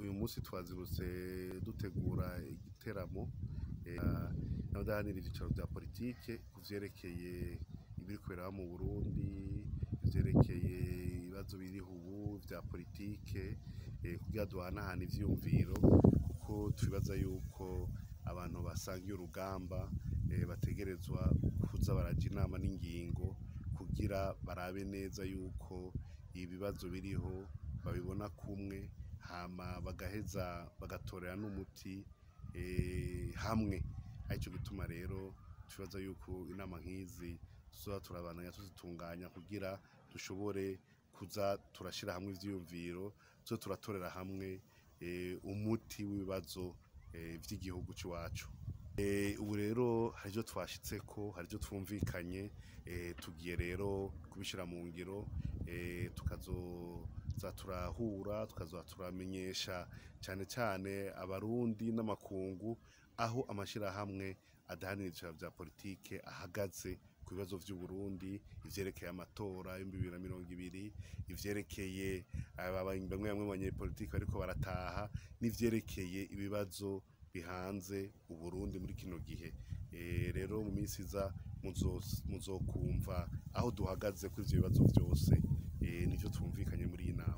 Uyu munsi twazindutse dutegura igiteramo n'abadaharanira ivyicaro vya politike ku vyerekeye ibiriko biraba mu Burundi, ivyerekeye ibibazo biriho ubu vya politike, kugira duhanahane ivyiyumviro, kuko twibaza yuko abantu basangiye urugamba bategerezwa kuza baraja inama n'ingingo kugira barabe neza yuko ibibazo biriho babibona kumwe, hama bagaheza bagatorera n'umuti hamwe. Arico gituma rero twibaza yuko inama nk'izi tuzoza turabandanya tuzitunganya kugira dushobore kuza turashira hamwe ivyiyumviro, tuze turatorera hamwe umuti w'ibibazo vy'igihugu c'iwacu. Ubu rero hari ivyo twashitseko, hari ivyo twumvikanye, tugiye rero kubishira mu ngiro, tukazoza turahura, tukazoza turamenyesha cane cane abarundi n'amakungu aho amashirahamwe adaharanira ivyicaro vya politike ahagaze ku bibazo vy'Uburundi, ivyerekeye amatora y'2020, ivyerekeye bamwe bamwe mu banyepolitike bariko barataha, n'ivyerekeye ibibazo bihanze Uburundi muri kino gihe. Rero mu minsi iza muzokumva aho duhagaze kuri ivyo bibazo vyose, nivyo twumvikanye muri iyi nama.